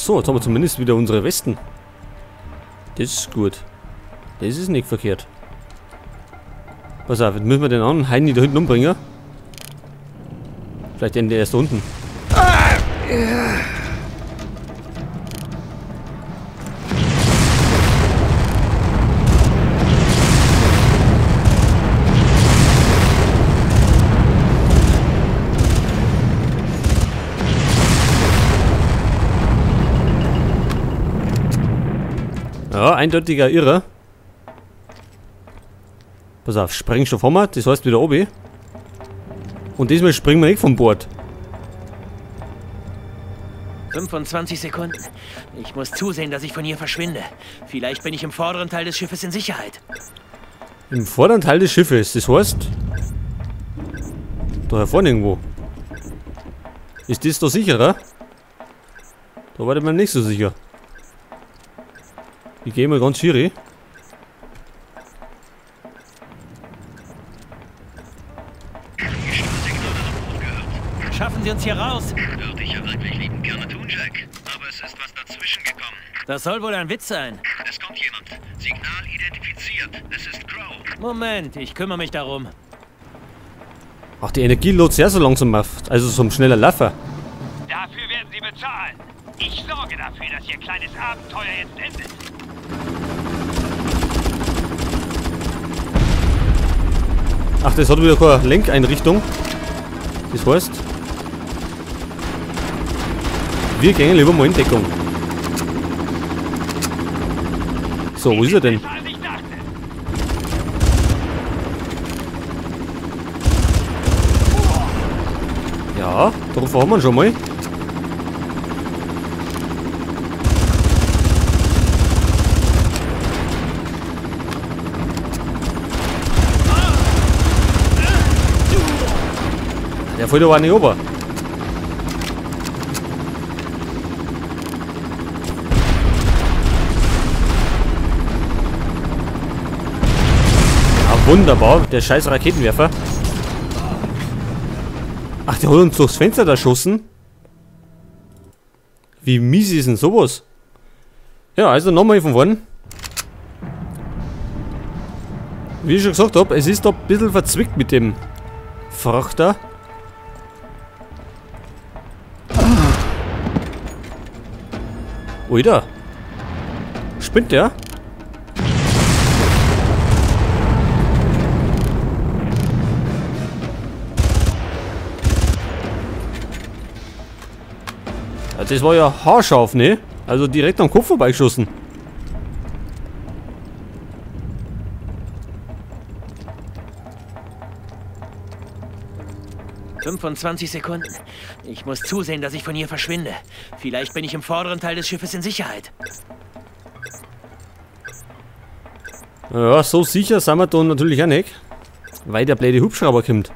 So, jetzt haben wir zumindest wieder unsere Westen. Das ist gut. Das ist nicht verkehrt. Pass auf, jetzt müssen wir den anderen Heini da hinten umbringen. Vielleicht den, der erst da unten. Ja, eindeutiger Irrer. Pass auf, Sprengstoff haben wir, das heißt wieder oben. Und diesmal springen wir nicht vom Bord. 25 Sekunden. Ich muss zusehen, dass ich von hier verschwinde. Vielleicht bin ich im vorderen Teil des Schiffes in Sicherheit. Im vorderen Teil des Schiffes, das heißt... Da vorne irgendwo. Ist das da sicherer? Da war ich mir nicht so sicher. Ich gehe mal ganz hier rein. Schaffen Sie uns hier raus! Würde ich ja wirklich liebend gerne tun, Jack. Aber es ist was dazwischen gekommen. Das soll wohl ein Witz sein. Es kommt jemand. Signal identifiziert. Es ist Crow. Moment, ich kümmere mich darum. Ach, die Energie lädt sehr so langsam auf. Also zum schneller Laufen. Dafür werden Sie bezahlen. Ich sorge dafür, dass Ihr kleines Abenteuer jetzt endet. Ach, das hat wieder keine Lenkeinrichtung. Das heißt, wir gehen lieber mal in Deckung. So, wo ist er denn? Ja, darauf haben wir ihn schon mal. Der fällt aber nicht runter. Ja, wunderbar. Der scheiß Raketenwerfer. Ach, der hat uns durchs Fenster da geschossen. Wie mies ist denn sowas? Ja, also nochmal von vorn. Wie ich schon gesagt habe, es ist da ein bisschen verzwickt mit dem Frachter. Alter. Spinnt der? Ja, das war ja haarscharf, ne? Also direkt am Kopf vorbeigeschossen. ...25 Sekunden. Ich muss zusehen, dass ich von hier verschwinde. Vielleicht bin ich im vorderen Teil des Schiffes in Sicherheit. Ja, so sicher sind wir da natürlich auch nicht. Weil der blöde Hubschrauber kommt.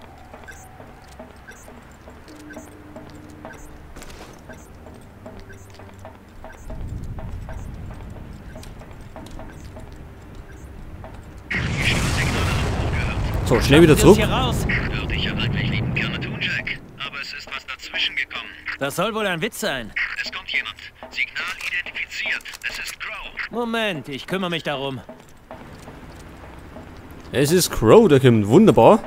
So, schnell wieder zurück. Würde ich ja wirklich liebend gerne tun, Jack. Aber es ist was dazwischen gekommen. Das soll wohl ein Witz sein. Es kommt jemand. Signal identifiziert. Es ist Crow. Moment, ich kümmere mich darum. Es ist Crow, der kommt. Wunderbar.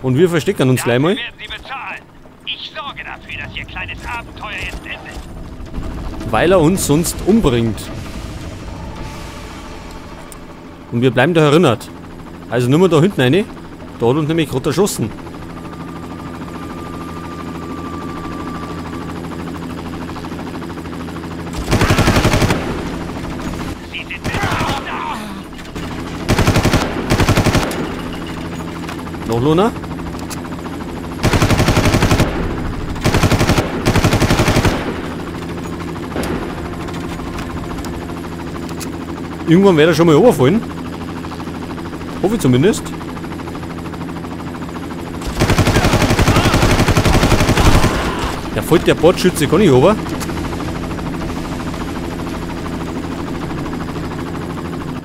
Und wir verstecken uns gleich mal. Werden Sie bezahlen. Ich sorge dafür, dass Ihr kleines Abenteuer jetzt endet. Weil er uns sonst umbringt. Und wir bleiben da erinnert. Also nur mal da hinten rein. Da hat uns nämlich gerade erschossen. Noch Luna? Irgendwann werde er schon mal runterfallen. Hoffe ich zumindest. Da fällt der Bordschütze gar nicht runter.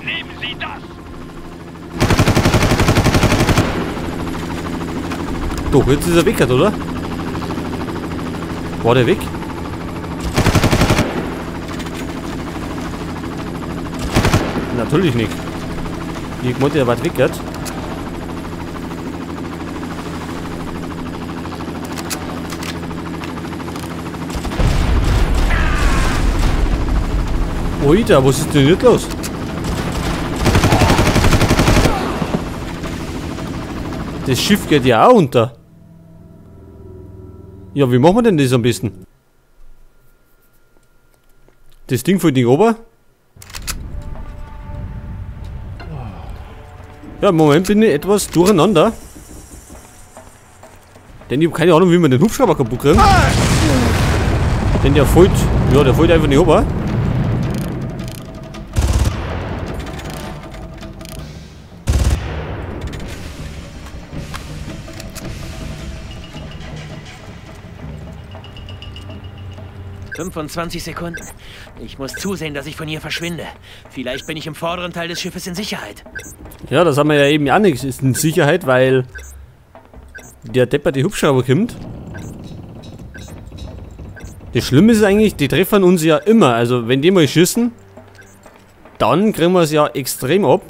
Nehmen Sie das! Doch, jetzt ist er weg, oder? War der weg? Natürlich nicht. Ich meinte, der war weggehört. Oida, was ist denn jetzt los? Das Schiff geht ja auch unter. Ja, wie machen wir denn das am besten? Das Ding fällt nicht runter. Ja, im Moment bin ich etwas durcheinander. Denn ich habe keine Ahnung, wie wir den Hubschrauber kaputt kriegen. Denn der fällt, ja, der fällt einfach nicht runter. ...25 Sekunden. Ich muss zusehen, dass ich von hier verschwinde. Vielleicht bin ich im vorderen Teil des Schiffes in Sicherheit. Ja, das haben wir ja eben auch nicht in Sicherheit, weil der Depper die Hubschrauber kommt. Das Schlimme ist eigentlich, die treffen uns ja immer. Also wenn die mal schießen, dann kriegen wir es ja extrem ab.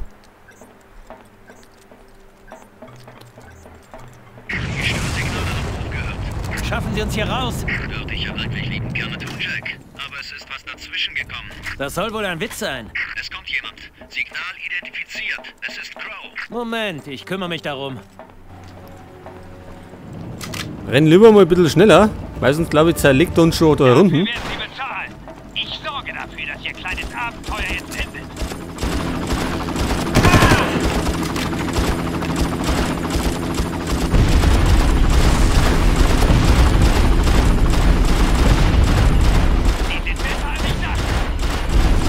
Die Störsignale haben aufgehört. Schaffen Sie uns hier raus! Würde ich ja wirklich lieben gerne tun, Jack. Aber es ist was dazwischen gekommen. Das soll wohl ein Witz sein. Es kommt jemand. Signal identifiziert. Es ist Crow. Moment, ich kümmere mich darum. Renn lieber mal ein bisschen schneller, weil sonst glaube ich zerlegt uns schon da unten. Dafür werden Sie bezahlen. Ich sorge dafür, dass Ihr kleines Abenteuer jetzt endet.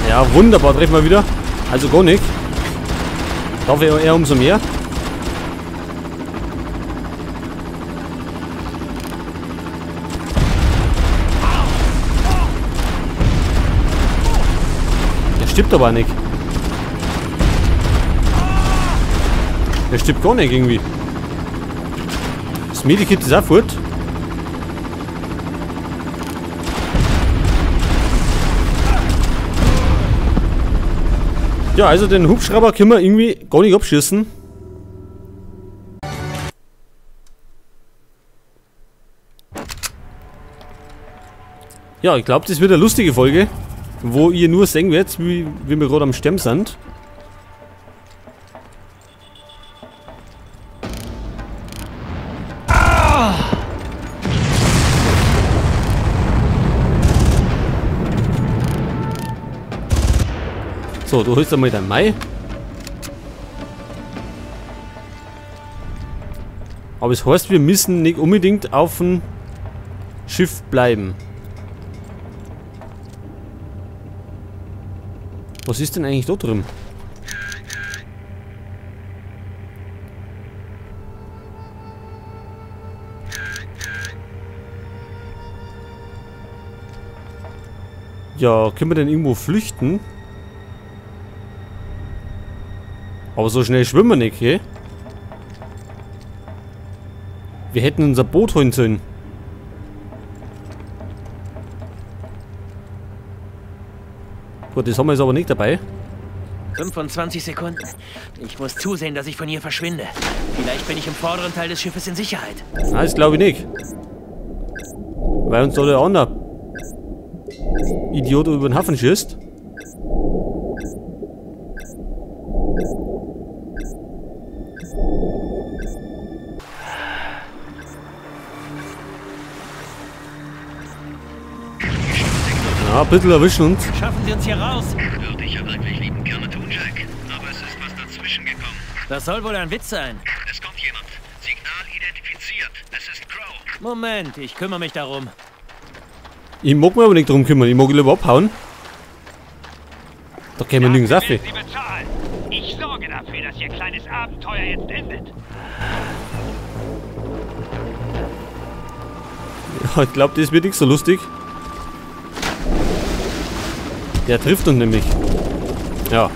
Ja, wunderbar, treffen wir wieder. Also gar nicht. Dafür eher umso mehr. Der stirbt aber nicht. Der stirbt gar nicht irgendwie. Das Medikit ist auch fort. Ja, also den Hubschrauber können wir irgendwie gar nicht abschießen. Ja, ich glaube, das wird eine lustige Folge, wo ihr nur sehen werdet, wie wir gerade am Sterben sind. So, du holst einmal dein Mai. Aber es heißt, wir müssen nicht unbedingt auf dem Schiff bleiben. Was ist denn eigentlich da drin? Ja, können wir denn irgendwo flüchten? Aber so schnell schwimmen wir nicht, okay? Wir hätten unser Boot holen sollen. Gut, das haben wir jetzt aber nicht dabei. 25 Sekunden. Ich muss zusehen, dass ich von hier verschwinde. Vielleicht bin ich im vorderen Teil des Schiffes in Sicherheit. Nein, das glaube ich nicht. Weil uns da der andere Idiot über den Hafen schießt. Ja, ein bisschen erwischen uns. Schaffen Sie uns hier raus! Würde ich ja wirklich lieben gerne tun, Jack. Aber es ist was dazwischen gekommen. Das soll wohl ein Witz sein. Es kommt jemand. Signal identifiziert. Es ist Crow. Moment, ich kümmere mich darum. Ich mag mich aber nicht drum kümmern. Ich mag lieber abhauen. Da kämen wir nirgends auf. Sie bezahlen. Ich sorge dafür, dass Ihr kleines Abenteuer jetzt endet. Ja, ich glaube, das wird nicht so lustig. Der trifft uns nämlich. Ja.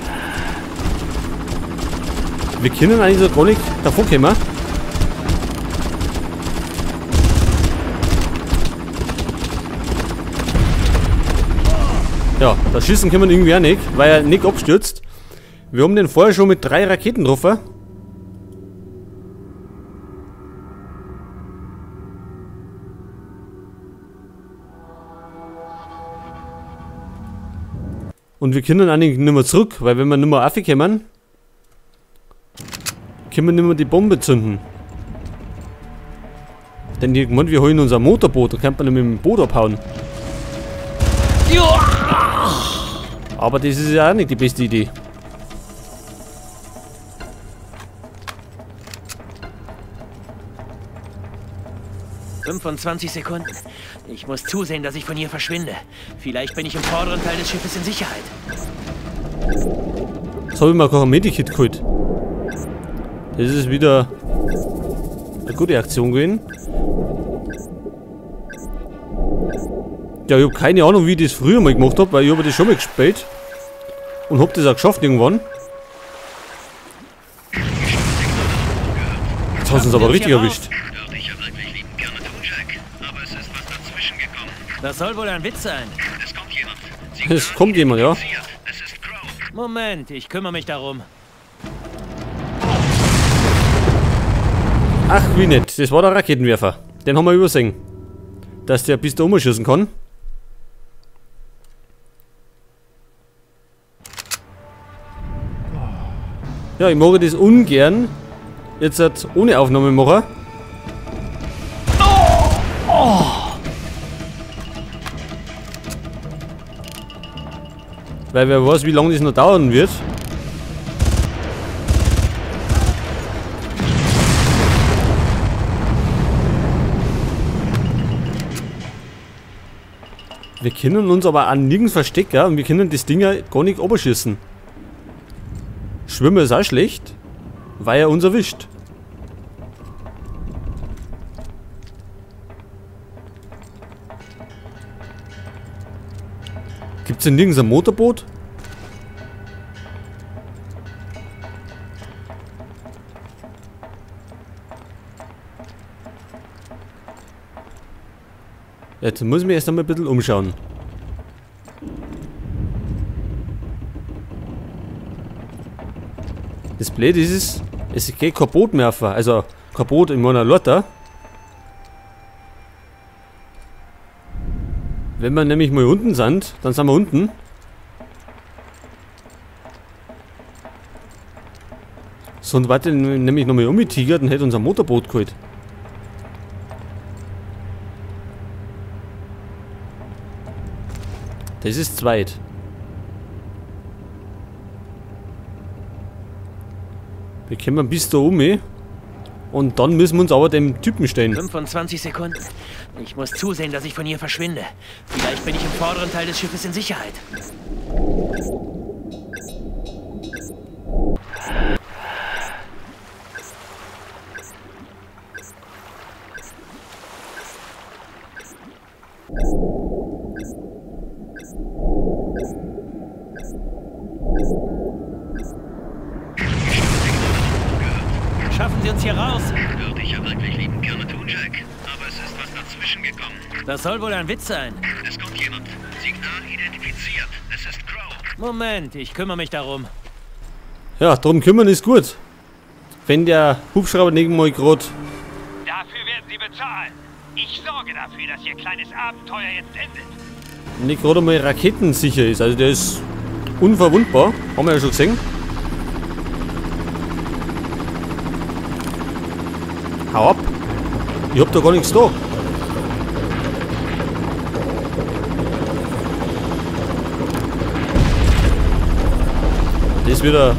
Wir können eigentlich so gar nicht davon kommen. Ja, das Schießen kann man irgendwie auch nicht, weil er nicht abstürzt. Wir haben den vorher schon mit 3 Raketen getroffen. Und wir können auch nicht mehr zurück, weil wenn wir nicht mehr raufkommen, können wir nicht mehr die Bombe zünden. Denn die gemeint, wir holen unser Motorboot, da kann man nicht mit dem Boot abhauen. Aber das ist ja auch nicht die beste Idee. ...25 Sekunden. Ich muss zusehen, dass ich von hier verschwinde. Vielleicht bin ich im vorderen Teil des Schiffes in Sicherheit. Jetzt habe ich mir gerade ein Medikit geholt. Das ist wieder eine gute Aktion gewesen. Ja, ich habe keine Ahnung, wie ich das früher mal gemacht habe, weil ich habe das schon mal gespielt. Und habe das auch geschafft irgendwann. Jetzt hat es uns aber richtig erwischt. Das soll wohl ein Witz sein. Es kommt jemand. Es kommt jemand, ja. Es ist Crow. Moment, ich kümmere mich darum. Ach, wie nett. Das war der Raketenwerfer. Den haben wir übersehen. Dass der bis da umschießen kann. Ja, ich mache das ungern. Jetzt halt ohne Aufnahme machen. Weil wer weiß, wie lange das noch dauern wird. Wir können uns aber auch nirgends verstecken und wir können das Ding ja gar nicht runterschießen. Schwimmen ist auch schlecht, weil er uns erwischt. Gibt's denn nirgends ein Motorboot? Jetzt muss ich mich erst einmal ein bisschen umschauen. Das Blöde ist, es geht kein Boot mehr auf. Also kein Boot in meiner Lotter. Wenn wir nämlich mal unten sind, dann sind wir unten. Sonst warte nämlich nochmal umgetigert und hätte unser Motorboot geholt. Das ist zweit. Wir kommen bis da oben. Und dann müssen wir uns aber dem Typen stellen. 25 Sekunden. Ich muss zusehen, dass ich von hier verschwinde. Vielleicht bin ich im vorderen Teil des Schiffes in Sicherheit. Schaffen Sie uns hier raus! Würde ich ja wirklich lieben gerne tun, Jack. Aber es ist was dazwischen gekommen. Das soll wohl ein Witz sein. Es kommt jemand. Signal identifiziert. Es ist Crow. Moment, ich kümmere mich darum. Ja, drum kümmern ist gut. Wenn der Hubschrauber nicht mal grad. Dafür werden Sie bezahlen. Ich sorge dafür, dass Ihr kleines Abenteuer jetzt endet. Nicht gerade mal raketensicher ist. Also der ist unverwundbar. Haben wir ja schon gesehen. Hau ab! Ich hab da gar nichts da. Das ist wieder...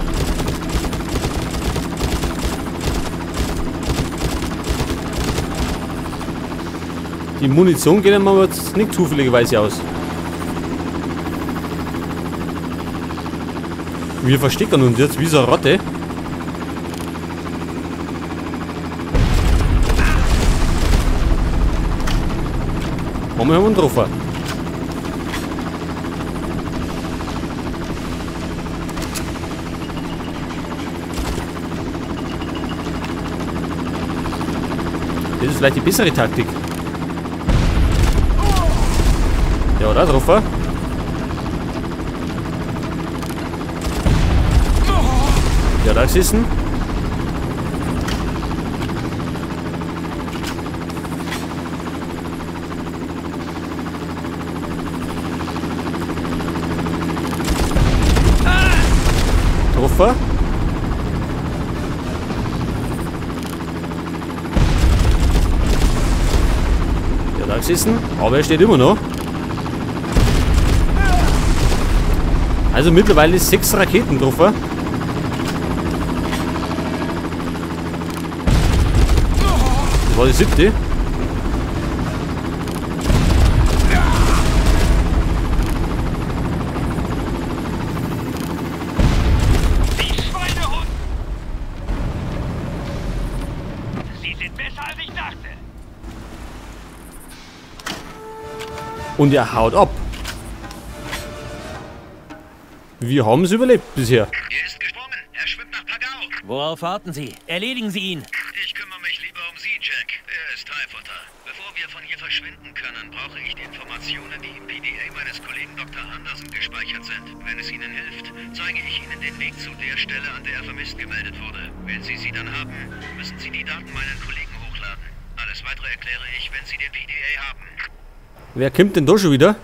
Die Munition geht mir jetzt nicht zufälligerweise aus. Wir verstecken uns jetzt wie so eine Ratte. Haben wir einen getroffen. Das ist vielleicht die bessere Taktik. Ja, da getroffen. Der hat auch gesessen. Getroffen. Der hat auch gesessen, aber er steht immer noch. Also mittlerweile 6 Raketen getroffen. Das war die 7. Die Schweinehund! Sie sind besser, als ich dachte. Und er haut ab. Wir haben es überlebt bisher. Er ist gesprungen. Er schwimmt nach Pagau. Worauf warten Sie? Erledigen Sie ihn. Ich kümmere mich lieber um Sie, Jack. Er ist Heilfutter. Bevor wir von hier verschwinden können, brauche ich die Informationen, die im PDA meines Kollegen Dr. Anderson gespeichert sind. Wenn es Ihnen hilft, zeige ich Ihnen den Weg zu der Stelle, an der er vermisst gemeldet wurde. Wenn Sie sie dann haben, müssen Sie die Daten meinen Kollegen hochladen. Alles Weitere erkläre ich, wenn Sie den PDA haben. Wer kommt denn da schon wieder?